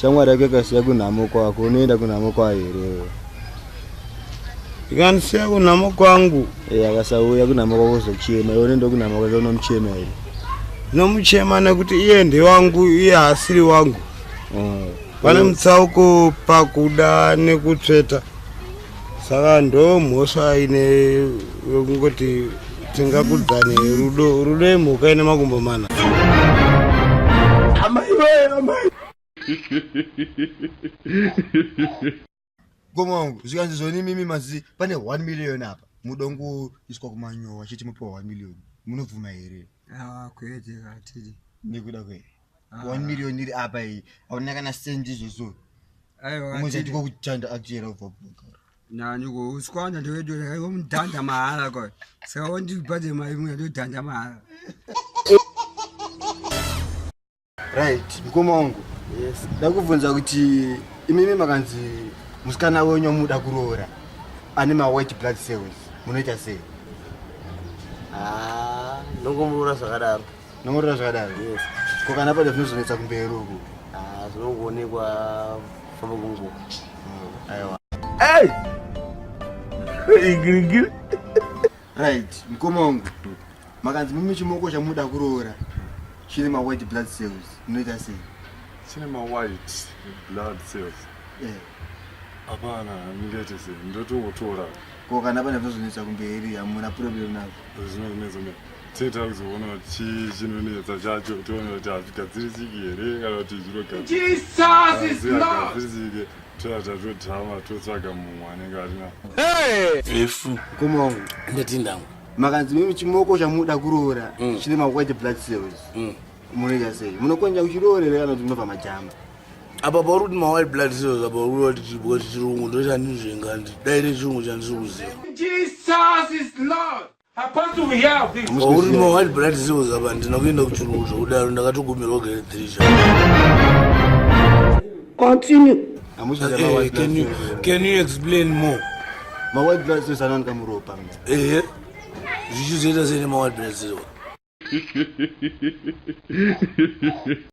Shamwari yako ikasiya kunhamo kwako unoenda kunhamo kwayo here? Ikandisiya kunhamo kwangu. Eh, akasauya kunhamo kwako kuzochema, iwe unoenda kunhamo kwake unomuchema here? Nomuchema nekuti iye ndewangu, iye haasiri wangu. Oh. Pane mutsauko pakuda nekutsveta. Saka ndo mhosva ine yekungoti tingakudzane rudo, rudo imhuka ine makumbo mana. Amai wee, amai. Mukoma wangu zvikanzi zvoni mimi mazi pane 1 million apa mudongo iswa kumanyowa chete mupiwa 1 million munobvuma here? Ah, kwete katidi. Nekuda kwei? 1 million iri apa iyi hauna kana sendi izvozvo. Aiwa. Umwe ko kuchanda achiyera ubva kuboka. Nani ko uswana ndoedora iwe mudhanda mahara ko. Saka wondibhadhe mari mwe ndodhanda mahara. Right, mukoma wangu. Yes. Ndakubvunza kuti imimi makanzi musikana wenyu wamuda kuroora ane ma white blood cells munoita sei? Ah, ndongomuroora zvakadaro. Ndongomuroora zvakadaro? Yes. Ko kana pane zvinozonetsa kumberi uku? Ah, zvinongoonekwa kufamba kwenguva. Oh, aiwa. Hey! Ingirigiri. Right, mukoma wangu. Makanzi mimi chimoko chamuda kuroora chine ma white blood cells munoita sei? Chine ma white blood cells. Eh. Hapana, ndingaite sei? Ndotongotora. Ko kana pane zvinozonetsa kumberi hamuna problem nazvo? Zvinozonetsa mberi. Tete takuzoona kuti chii chinonetsa chacho tione kuti hazvigadzirisiki here kana kuti Jesus is Lord. zvinogadzirike toya tatotama totsvaga mumwe anenge arina. Refu. Mukoma wangu. Ndati ndangu. Makanzi mimi chimoko chamuda kuroora chine ma white blood cells. Munoita sei? Munokonya kuchiroora here kana kuti munobva majamba? Apa pauri kuti ma white blood cells apa uri kuti because chirungu ndochandinzvenga dai rechirungu chandiri kuziva. Jesus is Lord. Apostle, we hear of this. Pauri ma white blood cells apa handina kuenda kuchirungu zvekudaro ndakatogumirwa grade 3 cha. Continue. Hamusi kuziva ma Eh, white blood can you cells. can you explain more? Ma white blood cells anowanika muropa mna. Ehe. Zvichizoita sei nema white blood cells?